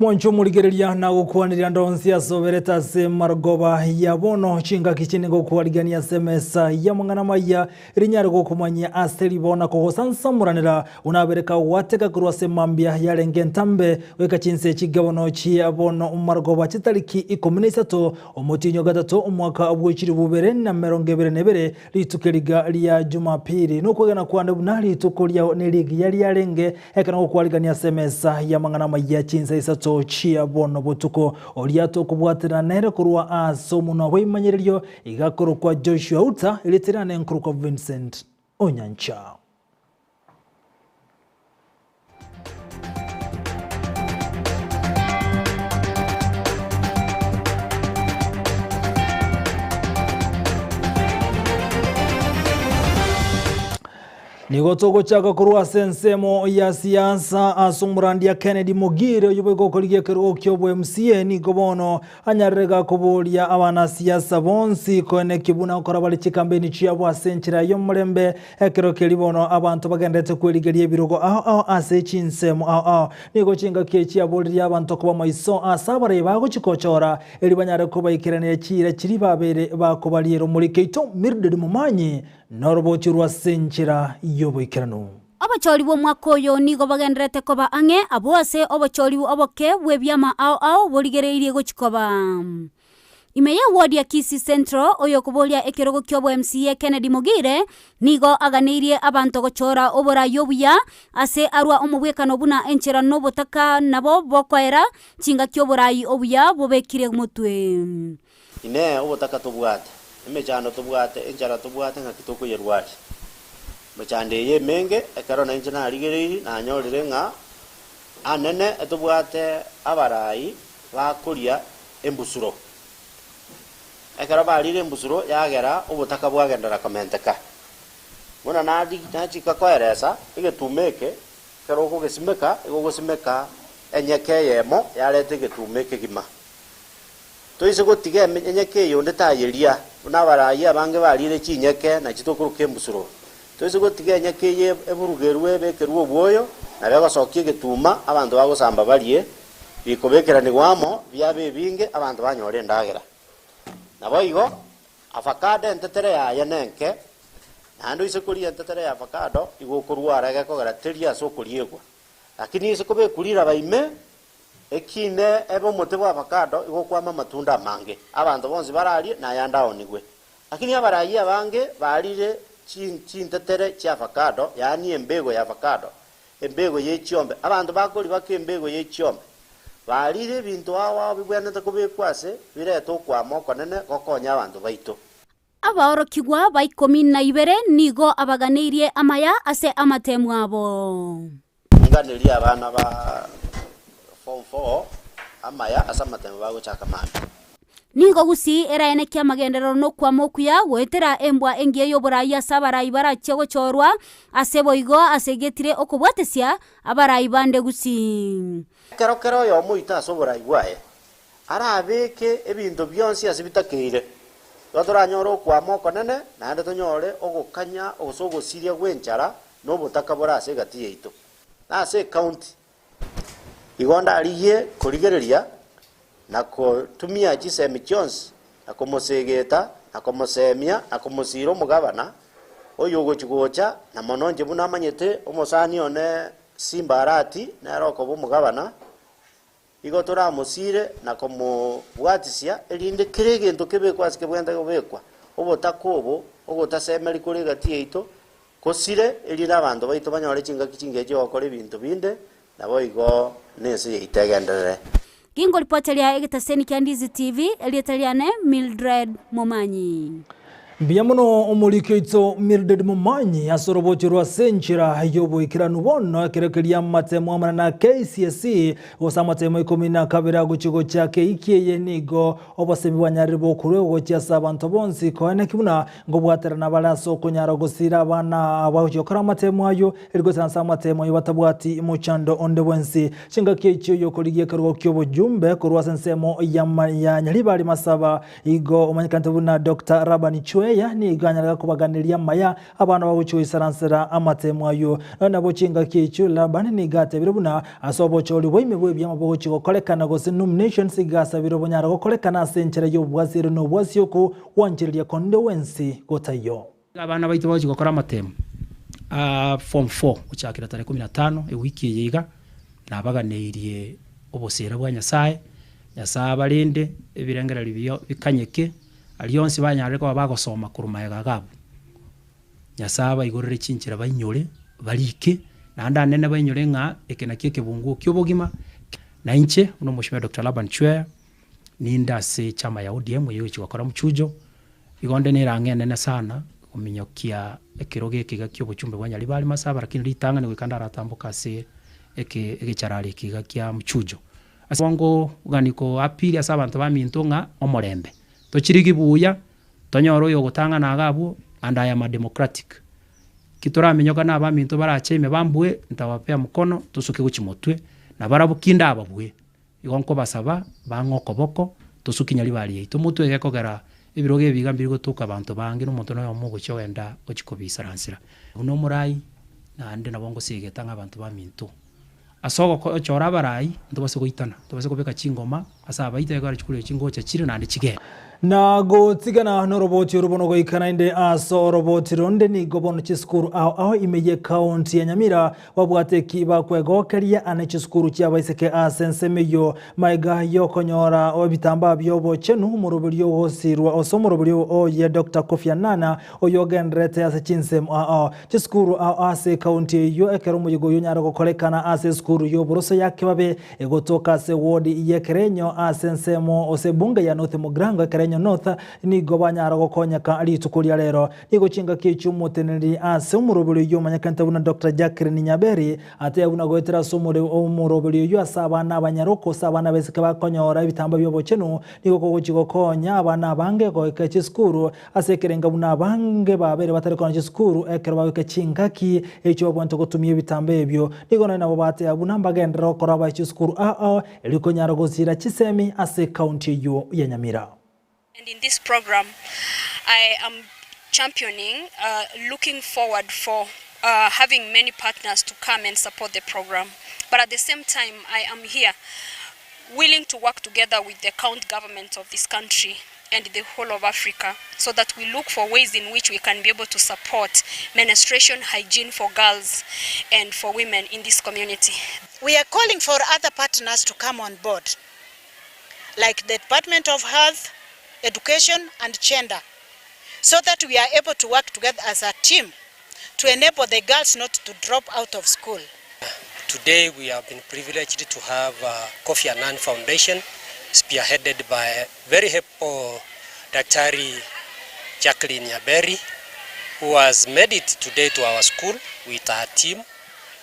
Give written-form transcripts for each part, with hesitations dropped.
Mwanche omorigereria na gokwaneria ndonsi ase oberete ase marogoba ya bono, chingaki chinde ngokwarigania ase emesa y'amang'ana amaya, rinyare gokomanyia ase ribo na kogosansamoranera, buna abere kagwateka korwa ase mambia yarenge entambe goika chinse chigabono chia bono marogoba chitariki ikomi na isato, omotienyi o gatato, omwaka bwe chilifu bibere na emerongo ebere na ebere, Rituko eriga ria Jumapili nokwegena kwane buna rituko riao nerigiya riarenge, ekero ngokwarigania ase emesa y'amang'ana amayia chinsa isato chia bono botuko. Oria tokobwaterana nere korwa ase omonwa bw'ebimanyererio iga akorokwa Joshua Uta, erieta riane nkorokwa Vincent Onyancha. Nigo togochaka korwa ase ensemo ya siasa ase omorandia Kennedy Mogire oyio boigo okorigia ekerogo kia obo MCA nigo bono anyarire gakoboria abanasiasa bonsi koenekia buna gokora bare chikambeni chiabo ase enchera y'omorembe Ekero keria bono abanto bagenderete kwerigeria ebirogo ao ao ase chinsemo ao ao. Nigo chingaki echi chiaboririe abanto koba maiso ase abarai bagochia gochora, erio banyare kobaikerania chiira chiria babeire bakobariera omoriki oito Mildred Momanyi noroboochi rwa ase enchera y'oboikeranu. Obochori bw'omwaka oyo nigo bogendererete koba ang'e abwo ase obochori oboke bw'ebiama ao ao borigereirie gochia koba. Ime y'ewodi ya Kisii Central, oyokoboria ekerogo ki'obo MCA Kennedy Mogire nigo aganeirie abanto gochora oborai obuya ase arwa omobwekano buna enchera nobotaka nabo bokoera chingaki oborai obuya bobekire motwe. Inee! Obotaka tobwate, emechando tobwate, enchara tobwate, ng'aki tokoyerwaria? Emechando eye emenge, ekero nainche narigereirie, nanyorire ng'a anene etobwate abarai bakoria embusuro. Ekero barire embusuro yagera obotaka bwagenderera komenteka. Buna nachika koeresa, egetuma eke ekero okogesimeka, igo ogosimeka enyeke eyemo yareta egetuma ekegima. Toise gotiga enyeke eye onde tayeria, buna abarai abange barire chinyeke nachi tokoroka embusuro. Toise gotiga enyeke eye eburugerwe ebekerwe obwoyo, nabo egosokia egetuma, abanto bagosamba barie, Bikobekeranigwa amo biabe ebinge, abanto banyore endagera. Naboigo avocado entetere yaye nenke, naende oise koria entetere ya avocado igo okorwara egekogera teri ase okoriegwa. Lakini ase kobekwa riraba ime, ekine ebe omote bwa avocado igo okwama amatunda amange, abanto bonsi bararie na ayande aonigwe. Lakini abarayia abange barire chintetere chia avocado, yaani embego ya avocado, Embego ye chiombe. Abanto bakoribaka embego ye chiombe, barire ebinto ao ao bibwenerete kobekwa ase birete okwama okonene gokonye abanto baito. Abaorokigwa ba ikomi na ibere nigo abaganeirie amaya ase amatemu abo. Nganerie abana ba form four amaya ase amatemo bagochaka mambia. Nigo gusii eraenekie amagenderero na okwama okuya goetera embwa engiya y'oboraai ase abarai barachie gochorwa, ase boigo ase egetire okobwatesia abarai bande gusii. Ekero kera oyomo oito ase oborai bwaye arabeke ebinto bionsi ase bitakeire, igo toranyore okwama okonene, naende tonyore ogokanya gose ogosiria gw'enchara na obotaka bore ase egati yaito, na ase ecounty. Igo ndarigie korigereria na gotumia chisemi chionsi, na komosegeta, na komosemia, na komosiira omogabana oyogochia gocha, na mono inche buna amanyete omosani one Simba Arati nere okoba omogabana, igo toramosiire na komobwatisia, erinde kera egento kebekwe ase kebwenerete kobekwa, obotaka obo ogotasemeria kore egati yaito, Gosire, erinde abanto baito banyore chingaki chingiya chi'ogokora ebinto binde, naboigo nense yaito egenderere. Gingoripoteria egetaseni kia Ndizi TV, erieta riane Mildred Momanyi. Mbuya mono omoriki oito Mildred Momanyi ase orobocho rwa ase enchera y'oboikeranu bono ekero keria amatemo amana na KCSE gose amatemo ikomi na kabere agochia gochaka eiki eye nigo obosemi bwanyarire bokorwegwa gochia ase abanto bonsi koeneki buna Nkobwaterana bare ase okonyara gosiira abana abagochia gokora amatemo ayio, erio goisaransa amatemo ayio batabwati mochando onde bwensi. Chingaki echio y'okorigia ekerogo ki'obojumbe korwa ase ensemo ya ya Nyaribari Masaba, igo omanyekanete buna Doctor Rabani Chwei. Chweya nigo anyarega kobaganeria amaya abana bagochia goisaransera amatemo ayio. Nonya nabo chingaki echio Laban nigo atebire buna ase obochori bwaime bw'ebiama bogochia gokorekana gose nominations iga asabire obonyare gokorekana ase enchera y'obobwasi ere nobwasi oko gwanchereria konde gwensi gotaiyo. Abana baito bagochia gokora amatemo a form four gochakera tarehe kumi na tano ewiki eye iga, nabaganeirie obosera bwa Nyasaye, Nyasaye abarende, ebirengererio biria bikanyeke, aria onsi banyarire koba bagosoma korwa magega iga abwo. Nyasaye abaigorere chinchera bainyore, barike, naende anene bainyore ng'a eke nakio ekebunguo ki'obogima, na inche buna omoshomia Doctor Laban Chweya, ninde ase echama ya ODM eyio egochia gokora omochujo, Igo onde nerang'e enene sana kominyokia ekerogo eke iga ki'obochumbe bwa Nyaribari Masaba, lakini ritang'ani goika ndaratamboka ase eke egecharari eke iga kia Mchujo. Ase bwango gani ko appeal ase abanto baminto ng'a omorembe. Tochirigi buya, tonyore oyogotang'ana iga abwo and I am a democratic. Ki toraminyoka na abaminto barache ime bambue, ntabapea mkono, tosuke gochia motwe, nabarabwo ki ndababue. Igo nkobasaba bang'e okoboko, tosukie nyaribari yaito motwe egekogera ebirogo ebi iga mbiri gotoka abanto bange na omonto noyomo ogochia ogenda gochia kobisaransera. Buna omorai, naende nabo ngosegeta ng'a abanto baminto ase ogochora abarai ntobase goitana, ntobase kobeka chingoma ase abaito ekero chikura echi ngocha chire naende chigende. Na gotigana noroboti oro bono goika naende ase oroboti ronde nigo bono chisukuru ao ao ime y'ecounty ya Nyamira Babwate eki bakwegokeria ane chisukuru chi'abaiseke ase ensemo eyio, magega y'okonyora ebitambaa bi'obochenu, omoroberi ogosirwa ase omoroberi oye Doctor Kofi Annan oyogendererete ase chinsemo ao chisukuru ao ase ekaunti eyio ekero omoyega oyio onyare gokorekana ase esukuru y'oboroso ya Kibabe egotoka ase ward y'Ekerenyo ase ensemo ase ebunge ya North Mugirango Ekerenyo North nigo banyara gokonyeka rituko ria rero. Nigo chingaki echio omoteneneri ase omoroberi oyio omanyekanete buna Doctor Jacqueline Nyaberi ateba buna goetera ase omoroberi oyio ase abana abanyaroko ase abana abaiseke bakonyora ebitamba bi'obochenu nigo kogochia gokonya abana abange goika chisukuru ase ekerenga buna abange babere batari konyora chisukuru ekero bagoika chingaki echio babwenerete gotumia ebitamba ebio. Nigo nonya nabo bateba buna mbagenderere gokora abae chisukuru ao erio konyara gosira chisemi ase ekaunti eyio ya Nyamira. And in this program I am championing looking forward for having many partners to come and support the program but at the same time I am here willing to work together with the count government of this country and the whole of Africa so that we look for ways in which we can be able to support menstruation hygiene for girls and for women in this community. We are calling for other partners to come on board like the Department of Health, Education and Gender so that we are able to work together as a team to enable the girls not to drop out of school. Today we have been privileged to have Kofi Annan Foundation spearheaded by very helpful Daktari Jacqueline Nyaberi who has made it today to our school with her team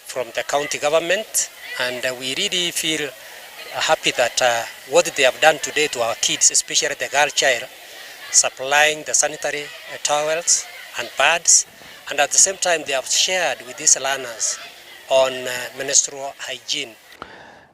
from the county government and we really feel happy that what they have done today to our kids especially the girl child supplying the sanitary towels and pads and at the same time they have shared with these learners on menstrual hygiene.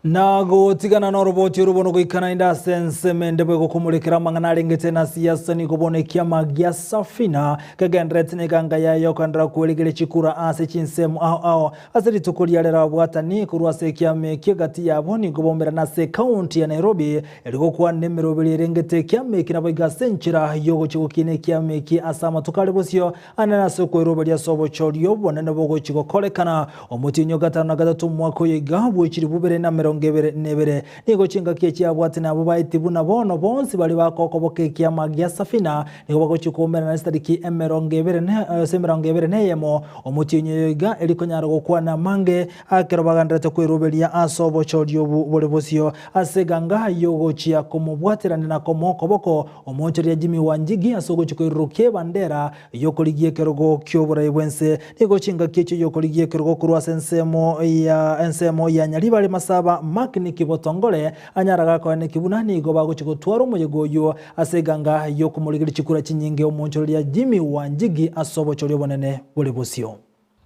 Na gotigana noroboti oro bono goika naende ase ensemo ende bw'egokomorekera amang'ana arengete na siasa nigo bono ekiama gia Safina kegendererete neganga yaye yokoenderera kwerigeria chikura ase chinsemo ao ao ase rituko ria rero ababwatani korwa ase ekiama ekio egati yabo nigo baumerana ase ekaunti ya Nairobi eri gokwana emeroberi erengete ekiama eki naboigo ase enchera yogochia gokina ekiama eki ase amatuko are bosio Anene ase okweroberia ase obochori obonene bogochia gokorekana omotienyi o gatano na gatato omwaka oyo iga bw'echilifu bibere na emerongo ebere na ebere. Nigo chingaki echi abwate nabwo baeti buna bono bonsi baria bakokoboka ekiama gia Safina nigo bagochia koumerana chitariki emerongo ebere na ase emerongo ebere na eyemo omotienyi oyo iga erio konyara gokwana amange ekero bagendererete kweroberia ase obochori obu bore bosio ase eganga y'ogochia komobwaterania na komoa okoboko Omoonchoreria Jimmy Wanjigi ase ogochia koirurukia ebandera y'okorigia ekerogo ki'oborai bw'ense. Nigo chingaki echio y'okorigia ekerogo korwa ase ensemo ya ensemo ya Nyaribari Masaba Mark Nicky Botongore anyara gakoeneki buna nigo bagochia gotwara omoyega oyio ase eganga y'okomorigeria chikura chinyinge omoonchoreria Jimmy Wanjigi ase obochori obonene bore bosio.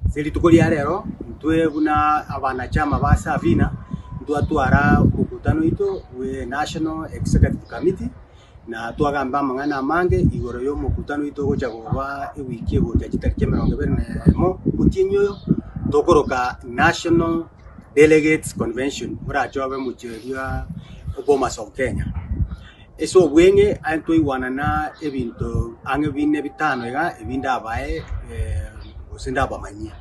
Ase rituko ria rero, intwe buna abanachama ba Safina ntwatwara omokutano oito bwe National Executive Committee. Na twagamba amang'ana amange igoro y'omokutano oito ogocha koba ewiki egocha chitariki emerongo ebere na emo omotienyi oyo, tokoroka National Delegates Convention orache obe omochie oria o Bomas of Kenya. Ase obweng'e aye twaigwanana ebinto ang'e bine bitano iga ebi ndabae gose ndabamanyie.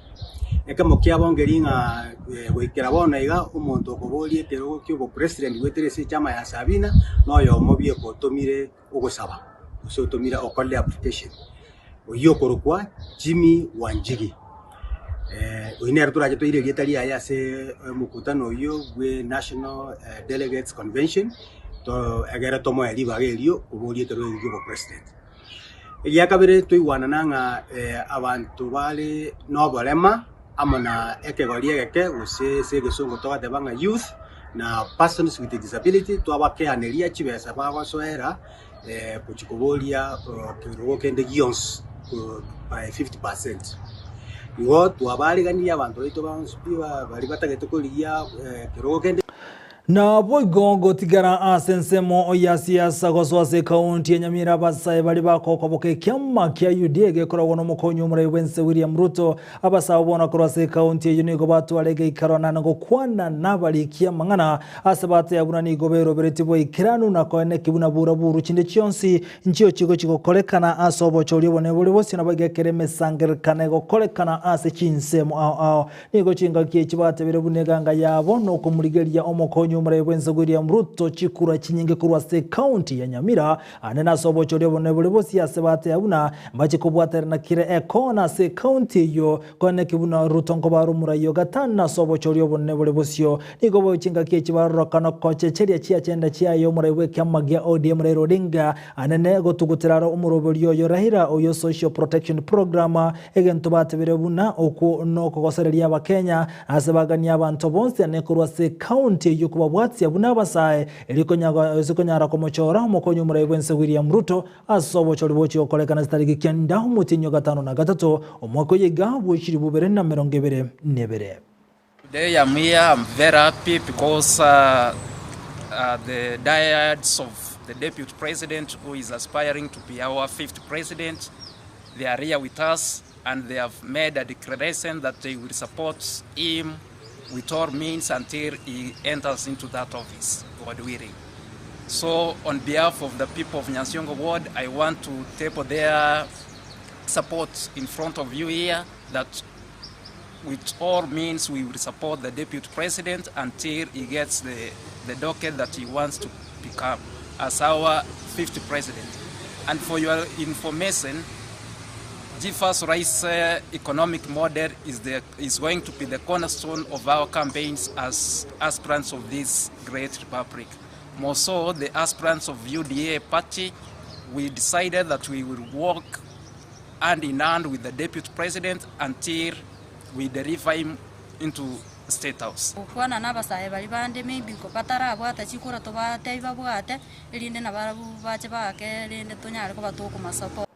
Ekemo kiabo nkeri ng'a goikera bono iga omonto okoboria ekerogo kia obopresident goetera ase echama ya Sabina na oyomo bieka otomire ogosaba gose otomire okorire application, oyio okorokwa Jimmy Wanjigi. Oyio nere torache toire erieta riaye ase omokutano oyio bwe National Delegates Convention to egere tomoe ribaga erio koboria ekerogo ekio kia obopresident. Egia kabere toigwanana ng'a abanto bare noborema amo na ekegori egeke gose ase egesongo togoteba ng'a youth na persons with disability twabakeaneria chibesa bagosoera gochia koboria kerogo kende gionsi by 50%. Igo twabaariganirie abanto baito bonsi pi baria batagete korigia kerogo kende. Naboigo gotigara ase ensemo ya siasa gosoa ase ekaunti ya Nyamira abasae baria bakokoboka ekiama kia UDA gekoragwa nomokonyi omorai bwense William Ruto. Abasae bono korwa ase ekaunti eyio nigo batwara egeikaro na gokwana nabarikia amang'ana ase bateba buna nigo beroberetie boikeranu na koeneki buna buraburu chinde chionsi nchio chigochi gokorekana ase obochori obonene bore bosio naboigo ekero emesangererekano egokorekana ase chinsemo ao ao. Nigo chingaki echi batebire buna eganga yabo nokomorigeria omokonyi omorai bw'ense William Ruto chikura chinyinge korwa ase ekaunti ya Nyamira ande nase obochori obonene bore bosio ase bateba buna mbache kobwaterana kera ekona ase ekaunti eyio koeneki buna Ruto nkobare omorai o gatano ase obochori obonene bore bosio. Nigo boigo chingaki echi barorokana kochecheria chiachenda chiaye omorai bw'ekiama gia ODM Raila Odinga anene gotugutera are omoroberi oyo Raila oyo Social Protection Program Egento batebire buna okwo nokogosereria Abakenya, ase baganie abanto bonsi ane korwa ase ecounty eyio kobabwatia buna abasae, erio ase konyara komochora omokonyi omorai bwense William Ruto ase obochori bochia gokorekana chitariki kianda omotienyi o gatano na gatato omwaka oyo iga bwe chilifu bibere na emerongo ebere na ebere. Today I'm here, I'm very happy because uh, uh, the diehards of the deputy president who is aspiring to be our fifth president, they are here with us and they have made a declaration that they will support him with all means until he enters into that office, God willing. So on behalf of the people of Nyansiongo Ward, I want to table their support in front of you here that with all means we will support the deputy president until he gets the, the docket that he wants to become as our fifth president. And for your information, GIFA's rice economic model is, the, is going to be the cornerstone of our campaigns as aspirants of this great republic. More so, the aspirants of UDA party, we decided that we will work hand in hand with the deputy president until we deliver him into State House. Gokwana nabasae baria bande maybe nko batarabwata chikura tobatebie babwate, erinde nabarabwo bache baake rende tonyare koba tokomasupport.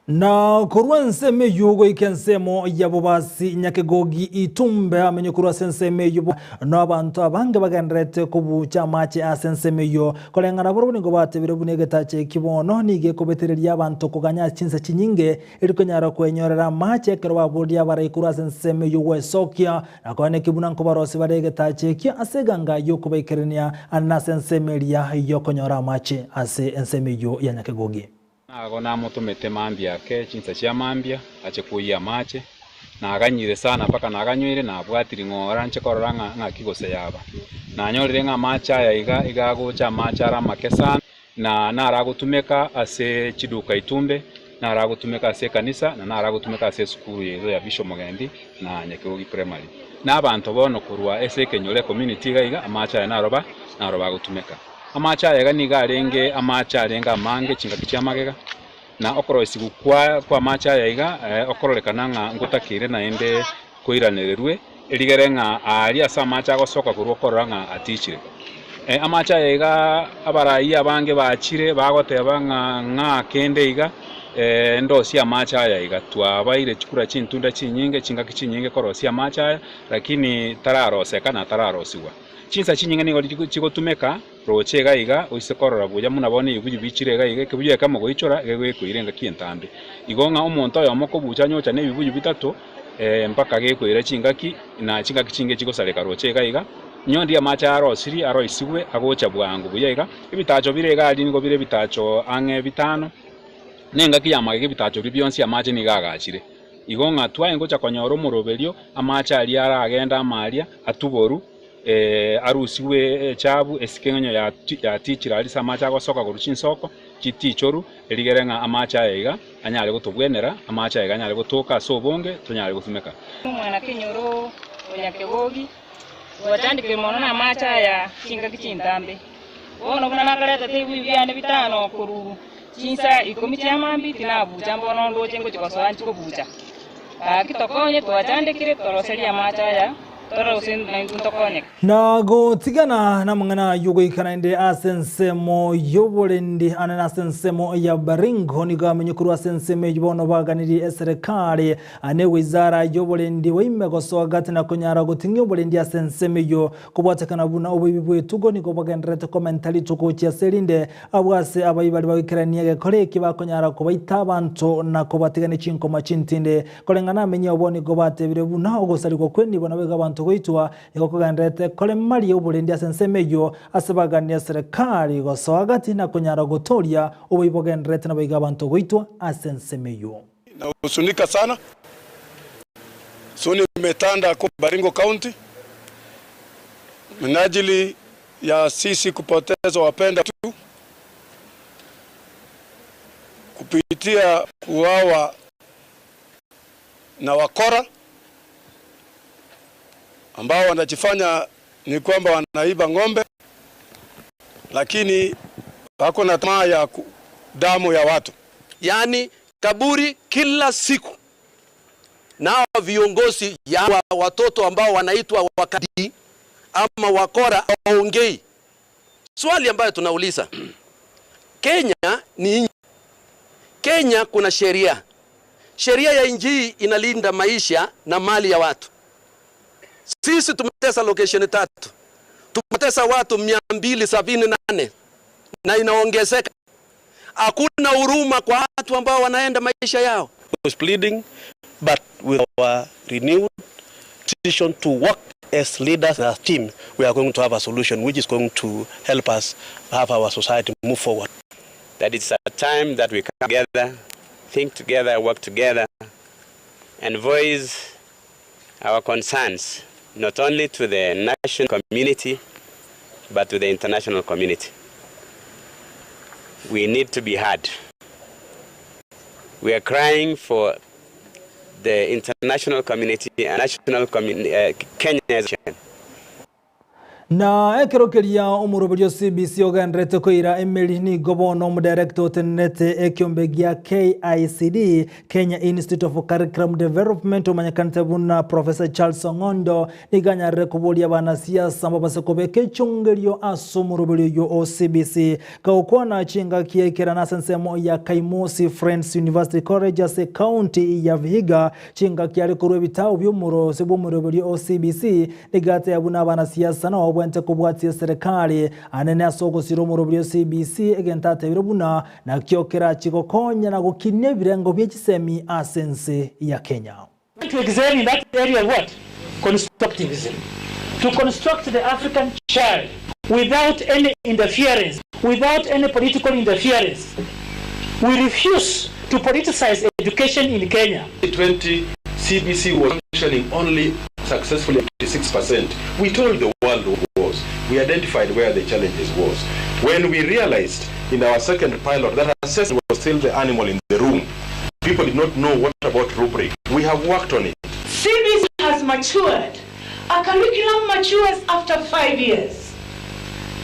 Na korwa ensemo eyio goika ensemo ya bobasi Nyakegogi Itumbe amenye korwa ase ensemo eyio na abanto abange bagendererete kobucha amache ase ensemo eyio. Koreng'ana barobwo nigo batebire buna egetacha eki bono nigo ekobetereria abanto koganya chinsa chinyinge eri konyara kwenyorera amache ekero baboria abarai korwa ase ensemo eyio gwesokia na koeneki buna nkobarosia bare egetacha ekio ase eganga y'okobaikerania ase ensemo eria y'okonyora amache ase ensemo eyio ya Nyakegogi. Nago namotomete mambia ake chinsa chia mambia, ache koyia amache, naganyire sana mpaka naganywire, nabwatiri ng'ora nche korora ng'a ng'aki gose yaba. Nanyorire ng'a amache aya iga iga agocha amache are amake sana, na naro agotumeka ase chiduka itumbe, naro agotumeka ase ekanisa, na naro agotumeka ase esukuru yaito ya Bishop Mogendi na Nyakegogi Primary. Na abanto bono korwa ase ekenyoro ecommunity iga iga amache aya naro ba naro bagotumeka. Amache aya iga nigo arenge amache arenge amange chingaki chi'amagega, na okoroisigwa kwa kw'amache aya iga okororekana ng'a ngotakeire naende koiranererwe, erigere ng'a aaria ase amache agosoka korwa okorora ng'a atichire. Amache aya iga abarai abange bachire bagoteba ng'a ng'a kende iga ndosie amache aya iga. Twabaire chikura chintunda chinyinge chingaki chinyinge korosia amache aya, lakini tararoseka na tararosigwa. Chinsa chinyinge nigo chigotumeka roche iga iga oise korora buya buna bono ebibuyu bichire iga iga, ekebuyu ekemo goichora gegoikoira engaki entambe. Igo ng'a omonto oyomo kobucha anyocha na ebibuyu bitato mpaka gekoira chingaki na chingaki chinge chigosareka roche iga iga, nyondi amache arosirie aroisigwe agocha bwango buya iga. Ebitacho bire iga aria nigo bire ebitacho ang'e bitano, na engaki ya magega ebitacho biria bionsi amache nigo agachire. Igo ng'a twaye ngocha konyora omoroberio, amache aria aragende amo aria, atuboru, arusigwe echabu, esike ng'enyo yatichire aria ase amache agosoka korwa chinsoko, chitichoru, erigere ng'a amache aya iga anyare gotobwenera, amache aya iga anyare gotoka ase obonge, tonyare gotumeka. Omwana kenyoro o nyakegogi, gwachandekire mono namache aya chingaki chintambe. Bono buna nakaretete ebibuyu biane bitano korwa chinsa ikomi chia mambia, tinabucha mbono ndoche ngochia gosoa nchie kobucha. Gaki tokonye, twachandekire, toroserie amache aya, torore gose naintwe ntokonyeke. Na gotigana namang'ana ayio goika naende ase ensemo y'oborendi ane nase ensemo ya Baringo nigo amenye korwa ase ensemo eyio bono baganirie eserekari ane wizara y'oborendi waime gosoa gati na konyara goting'ia oborendi ase ensemo eyio Kobwatekana buna oboibi bw'etugo nigo bogendererete komenta rituko gochia ase erinde, abwo ase abaibari bagoikerania egekora eki bakonyara kobaita abanto na kobatiga ne chinkoma chintindi. Koreng'ana amenyia obo nigo batebire buna ogosarigwa kw'enibo naboigo abanto goitwa nigo kogendererete koremaria oborendi ase ensemo eyio ase bagania eserekari gosoa gati na konyara gotoria oboibi bogendererete naboigo abanto goitwa ase ensemo eyio. Nahuzunika sana. Huzuni imetanda kwa Baringo County minajili ya sisi kupoteza wapenda wetu kupitia kuuawa na wakora ambao wanajifanya ni kwamba wanaiba ng'ombe, lakini wako na tamaa ya damu ya watu. Yaani kaburi kila siku. Nao viongozi ya watoto ambao wanaitwa wakadi ama wakora waongei. Swali ambayo tunauliza, Kenya ni nchi. Kenya kuna sheria. Sheria ya nchi hii inalinda maisha na mali ya watu. Sisi tumetesa location tatu. Tumetesa watu 278 na inaongezeka. Hakuna huruma kwa watu ambao wanaenda maisha yao. Was pleading, but with our renewed decision to work as leaders, as a team, we are going to have a solution which is going to help us have our society move forward. That it's a time that we come together, think together, work together, and voice our concerns, not only to the national community, but to the international community. We need to be heard. We are crying for the international community and national Kenya. Na ekero keria omoroberio CBC ogenderete koira emeri nigo bono omodirector otenenete ekiombe gia KICD, Kenya Institute of Curriculum Development, omanyekanete buna Professor Charles Ong'ondo, nigo anyarire koboria abanasiasa mbabase kobeka echungerio ase omoroberio oyio o CBC. Kagokwana chingaki aikerana ase ensemo ya Kaimosi Friends University College ase ecounty ya Vihiga, chingaki are korwa ebitabo bi'omorosi bw'omoroberio o CBC, nigo ateba buna abanasiasa nabo babwenerete kobwatia eserekari anene ase ogosira omoroberio o CBC, egento atebire buna nakio kerachie gokonya na gokinia ebirengo bie chisemi ase ense ya Kenya. To excel in that area of what? Constructivism. To construct the African child without any interference, without any political interference. We refuse to politicize education in Kenya. 20 CBC was functioning only successfully 56%. We told the world was. We identified where the challenges was. When we realized in our second pilot that assessment was still the animal in the room, people did not know what about rubric. We have worked on it. CBC has matured. A curriculum matures after 5 years.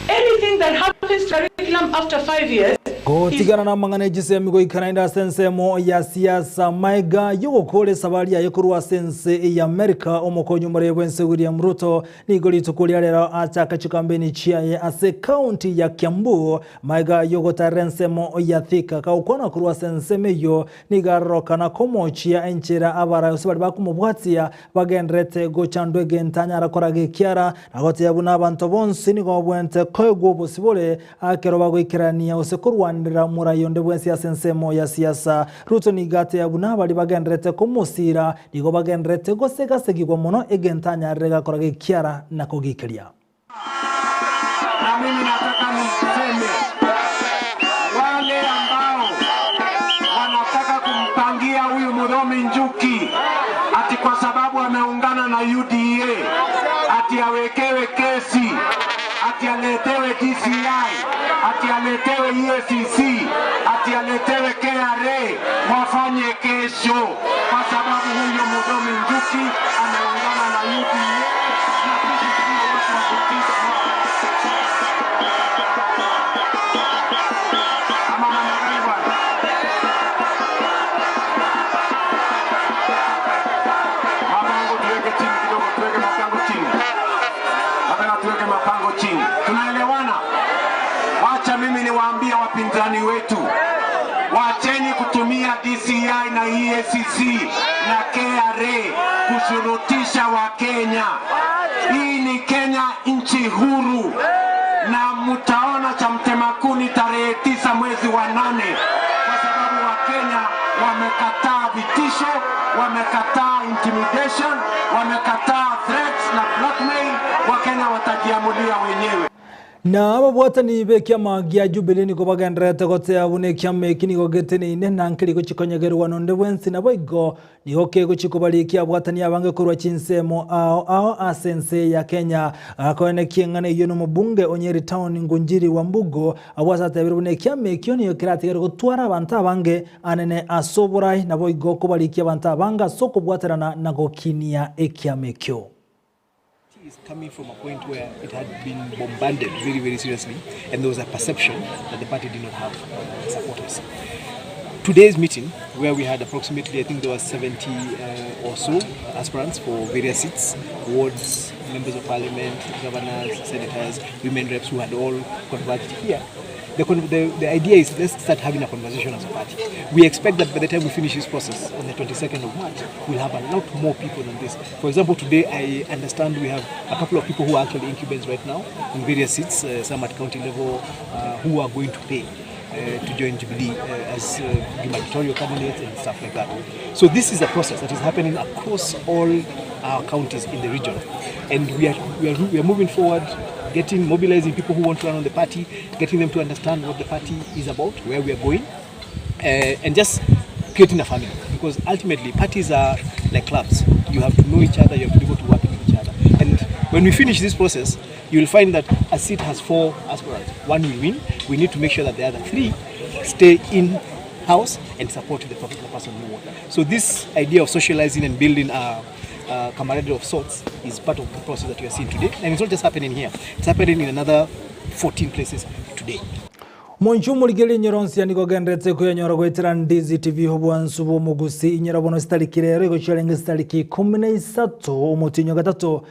Anything that happens to curriculum after 5 years Gotigana namang'ana echisemi goika naende ase ensemo ya siasa maega yogokora esabari yaye korwa ase ense ya Amerika omokonyi omorei bwense William Ruto nigo rituko ria rero achaka chikampeni chiaye ase ekaunti ya Kiambu maega yogotarera ensemo ya Thika kagokwana korwa ase ensemo eyio nigo arorokana komochia enchera abarai gose baria bakomobwatia bagendererete gochandwa egento anyara koraga ekiara na gotebia buna abanto bonsi nigo babwenerete koegwa obosibore Ekero bagoikerania gose korwanerera omorai onde bwensi ase ensemo ya siasa, Ruto nigo ateba buna baria bagendererete komosiira nigo bagendererete gosegasegigwa mono egento anyarire gakora gekiara na kogikeria. Na mimi nataka niseme wale ambao wanataka kumpangia huyu Muthomi Njuki ati kwa sababu ameungana na UDA ati awekewe kesi ati aletewe DCI, ati aletewe EACC, ati aletewe KRA, wafanye kesho, kwa sababu huyo Muthomi Njuki ameungana na UDA na sisi sio watu wa kutishwa. Ama namna gani bwana? Mabango tuweke chini kidogo, tuweke mabango chini. Nataka tuweke mapango chini. Tunaelewana? Wacha mimi niwaambie wapinzani wetu, wacheni kutumia DCI na EACC na KRA kushurutisha Wakenya. Hii ni Kenya, nchi huru, na mtaona cha mtema kuni tarehe 9 mwezi wa 8, kwa sababu Wakenya wamekataa vitisho, wamekataa intimidation, wamekataa threats na blackmail. Wakenya watajiamulia wenyewe. Na ababwatani b'ekiama gia Jubilee nigo bagendererete gotea buna ekiama eki nigo geteneine na nkeri gochikonyegerwa nonde bwensi naboigo nigo kegochia kobarikia abwatani abange korwa chinsemo ao ao ase ense ya Kenya. Agakoenekia eng'ana eyio nomobunge o Nyeri Town Ngunjiri Wambugu abwo ase atebire buna ekiama ekio nigo keratigare gotwara abanto abange anene ase oborai naboigo kobarikia abanto abange ase okobwaterana na gokinia ekiama ekio. is coming from a point where it had been bombarded very, very seriously, and there was a perception that the party did not have supporters. Today's meeting, where we had approximately, I think there were 70 or so aspirants for various seats, wards, members of parliament, governors, senators, women reps who had all converged here. The, the, the idea is let's start having a conversation as a party. We expect that by the time we finish this process on the 22nd of March, we'll have a lot more people than this. For example, today I understand we have a couple of people who are actually incumbents right now in various seats, some at county level, who are going to pay to join Jubilee as gubernatorial candidates and stuff like that. So this is a process that is happening across all our counties in the region. And we are moving forward, mobilizing people who want to run on the party, getting them to understand what the party is about, where we are going, and just creating a family. Because ultimately, parties are like clubs. You have to know each other, you have to be able to work with each other. And when we finish this process, you will find that a seat has 4 aspirants. 1 will win. We need to make sure that the other 3 stay in house and support the particular person who won. So this idea of socializing and building a camaraderie of sorts is part of the process that we are seeing today. And it's not just happening here. It's happening in another 14 places today. Monchu omorigereria inyoronsi nigo ogenderete koyanyora goetera Ndizi TV obwansu bw'omogusi inyora bono sitariki rero igo chiarenge sitariki 13 omotienyi 3.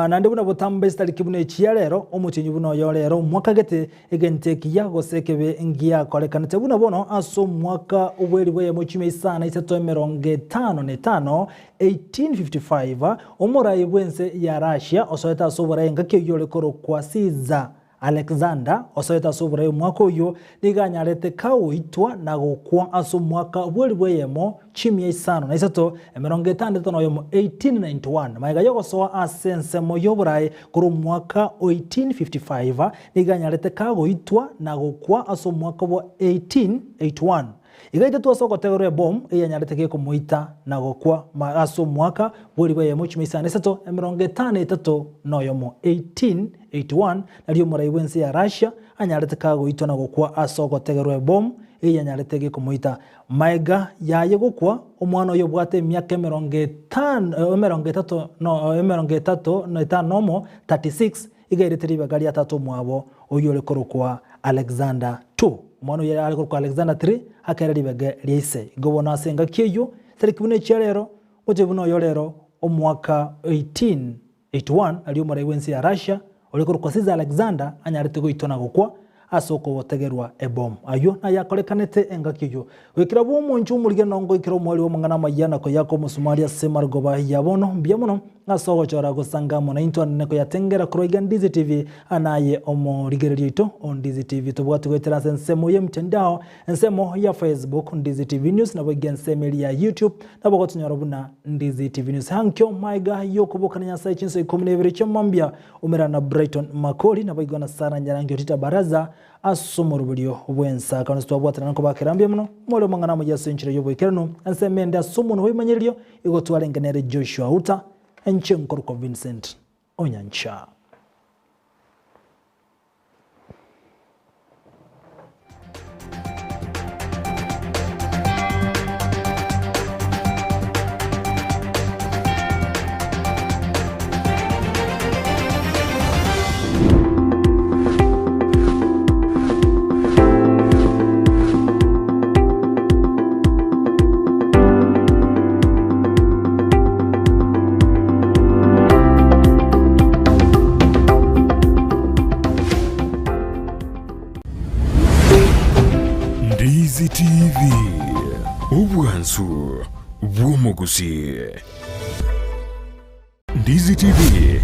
Naende buna botambe sitariki buna echi ya rero omotienyi buna oyo rero omwaka gete egento ekiya gose ekebe ngiakorekanete buna bono ase omwaka obweri bweyemo chimia isana isato emerongo etano na etano 1855 omorai bwense ya Russia osoete ase oborai engaki eyio ore korokwa Caesar Alexander osoete ase oborai omwaka oyio nigo anyarete kagoitwa na gokwa ase omwaka bweri bweyemo chimia isano na isato emerongo etandatu na oyomo 1891 magega yogosoa ase ensemo y'oborai korwa omwaka 1855 nigo anyarete kagoitwa na gokwa ase omwaka bwa 1881 Igaita ase ogotegerwa ebomu eyanyarete gekomoita na gokwa ase omwaka bweri bweyemo chimia isano isato emerongo etano etato na oyomo 1881 nario omorai bw'ense ya Russia anyarete kagoitwa na gokwa ase ogotegerwa ebomu eyanyarete gekomoita. Maega yaye gokwa omwana oyo obwate emiaka emerongo etano emerongo etato no emerongo etato na etano nomo 36 igairete ribaga ria tata omwabo oyio ore korokwa Alexander 2. Omwana oyio are korokwa Alexander 3 akaira ribege ria ise. Igo bono ase engaki eyio, tariki buna echia rero, gochia buna oyo rero, omwaka 1881, aria omorai bw'ense ya Russia, ore korokwa Caesar Alexander, anyarete goitwa na gokwa ase okogotegerwa ebomu. Ayio nayakorekanete engaki eyio. Goikera bw'omonche omorigeno ngoikera omoerio bw'amang'ana amayia na koyaka omosumari ase marogoba ya bono. Mbuya mono ase ogochora gosanga amo naintwe anene koyatengera korwa iga Ndizi TV anaye omorigereria oito o Ndizi TV. Tobwati goetera ase ensemo y'emtandao, ensemo ya Facebook Ndizi TV News naboigo ensemo eria ya YouTube nabo ogotonyora buna Ndizi TV News. Ankio maiga y'okobokana Nyasae chinsa ikomi na ibere chia mambia Umera na Brighton Makori naboigo na Sarah Nyarangi Otita Baraza ase omoroberio bw'ensaka. Onsi twabwatana nokobakera mbuya mono, more omong'ana amoyia ase enchera y'oboikeranu, ensemo ende ase omonwa bw'ebimanyererio igo twarenge nere Joshua Uta, inche nkorokwa Vincent Onyancha. Ndizi TV, obwansu bw'omogusii. Ndizi TV.